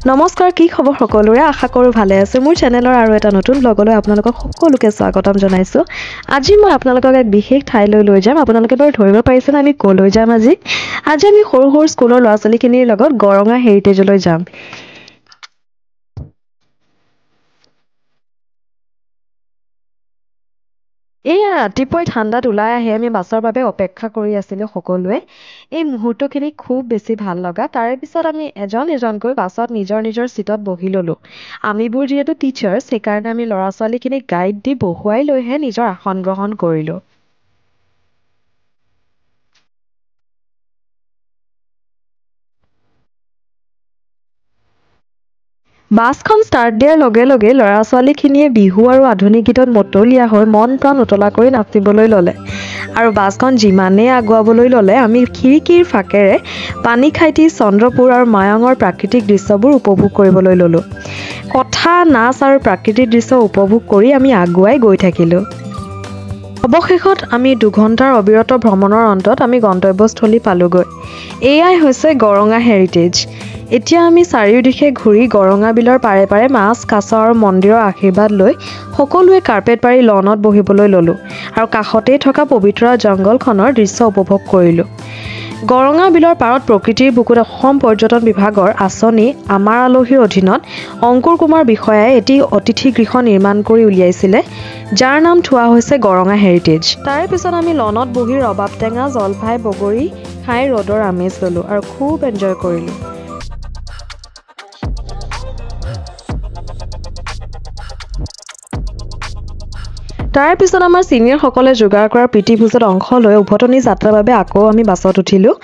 নমস্কাৰ, কি খবৰ সকলোৰে? আশা কৰোঁ ভালে আছে। মোৰ চেনেলৰ আৰু এটা নতুন ব্লগলৈ আপোনালোকক সকলোকে স্বাগতম জনাইছোঁ। আজি মই আপোনালোকক এক বিশেষ ঠাইলৈ লৈ যাম। আপোনালোকে বাৰু ধৰিব পাৰিছেনে আমি ক'লৈ যাম আজি? আজি আমি সৰু সৰু স্কুলৰ ল'ৰা ছোৱালীখিনিৰ লগত গৰঙা হেৰিটেজলৈ যাম। এয়া ৰাতিপুৱাই ঠাণ্ডাত ওলাই আহি আমি বাছৰ বাবে অপেক্ষা কৰি আছিলোঁ সকলোৱে। এই মুহূৰ্তখিনি খুব বেছি ভাল লগা। তাৰে পিছত আমি এজন এজনকৈ বাছত নিজৰ নিজৰ ছিটত বহি ল'লোঁ। আমিবোৰ যিহেতু টিচাৰ্ছ, সেইকাৰণে আমি ল'ৰা ছোৱালীখিনিক গাইড দি বহুৱাই লৈহে নিজৰ আসন গ্ৰহণ কৰিলোঁ। বাছখন ষ্টাৰ্ট দিয়াৰ লগে লগে ল'ৰা ছোৱালীখিনিয়ে বিহু আৰু আধুনিক গীতত মতলীয়া হৈ মন প্ৰাণ উতলা কৰি নাচিবলৈ ল'লে। আৰু বাছখন যিমানেই আগুৱাবলৈ ল'লে, আমি খিৰিকীৰ ফাঁকেৰে পানীখাইতি, চন্দ্ৰপুৰ আৰু মায়ঙৰ প্ৰাকৃতিক দৃশ্যবোৰ উপভোগ কৰিবলৈ ল'লোঁ। কথা, নাচ আৰু প্ৰাকৃতিক দৃশ্য উপভোগ কৰি আমি আগুৱাই গৈ থাকিলোঁ। অৱশেষত আমি 2 ঘণ্টাৰ অবিৰত ভ্ৰমণৰ অন্তত আমি গন্তব্যস্থলী পালোগৈ। এয়াই হৈছে গৰঙা হেৰিটেজ। এতিয়া আমি চাৰিওদিশে ঘূৰি গৰঙা বিলৰ পাৰে পাৰে মাছ, কাছ আৰু মন্দিৰৰ আশীৰ্বাদ লৈ সকলোৱে কাৰ্পেট পাৰি লনত বহিবলৈ ল'লোঁ আৰু কাষতেই থকা পবিতৰা জংঘলখনৰ দৃশ্য উপভোগ কৰিলোঁ। গৰঙা বিলৰ পাৰত প্ৰকৃতিৰ বুকুত অসম পৰ্যটন বিভাগৰ আঁচনি আমাৰ আলহীৰ অধীনত অংকুৰ কুমাৰ বিষয়াই এটি অতিথি গৃহ নিৰ্মাণ কৰি উলিয়াইছিলে, যাৰ নাম থোৱা হৈছে গৰঙা হেৰিটেজ। তাৰে পিছত আমি লনত বহি ৰবাব টেঙা, জলফাই, বগৰী খাই ৰ'দৰ আমেজ ল'লোঁ আৰু খুব এনজয় কৰিলোঁ। তাৰ পিছত আমাৰ ছিনিয়ৰসকলে যোগাৰ কৰা প্ৰীতিভোজত অংশ লৈ উভতনি যাত্ৰাৰ বাবে আকৌ আমি বাছত উঠিলোঁ।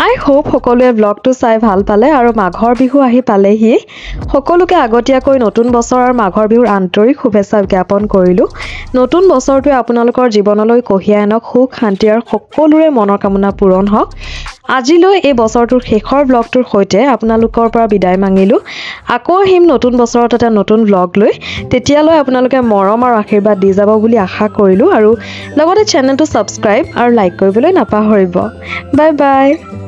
আই হোপ সকলোৱে ব্লগটো চাই ভাল পালে। আৰু মাঘৰ বিহু আহি পালেহিয়েই। সকলোকে আগতীয়াকৈ নতুন বছৰ আৰু মাঘৰ বিহুৰ আন্তৰিক শুভেচ্ছা জ্ঞাপন কৰিলোঁ। নতুন বছৰটোৱে আপোনালোকৰ জীৱনলৈ কঢ়িয়াই আনক সুখ, শান্তি আৰু সকলোৰে মনৰ কামনা পূৰণ হওক। আজিলৈ এই বছৰটোৰ শেষৰ ব্লগটোৰ সৈতে আপোনালোকৰ পৰা বিদায় মাগিলোঁ। আকৌ আহিম নতুন বছৰত এটা নতুন ব্লগ লৈ। তেতিয়ালৈ আপোনালোকে মৰম আৰু আশীৰ্বাদ দি যাব বুলি আশা কৰিলোঁ আৰু লগতে চেনেলটো ছাবস্ক্ৰাইব আৰু লাইক কৰিবলৈ নাপাহৰিব। Bye bye.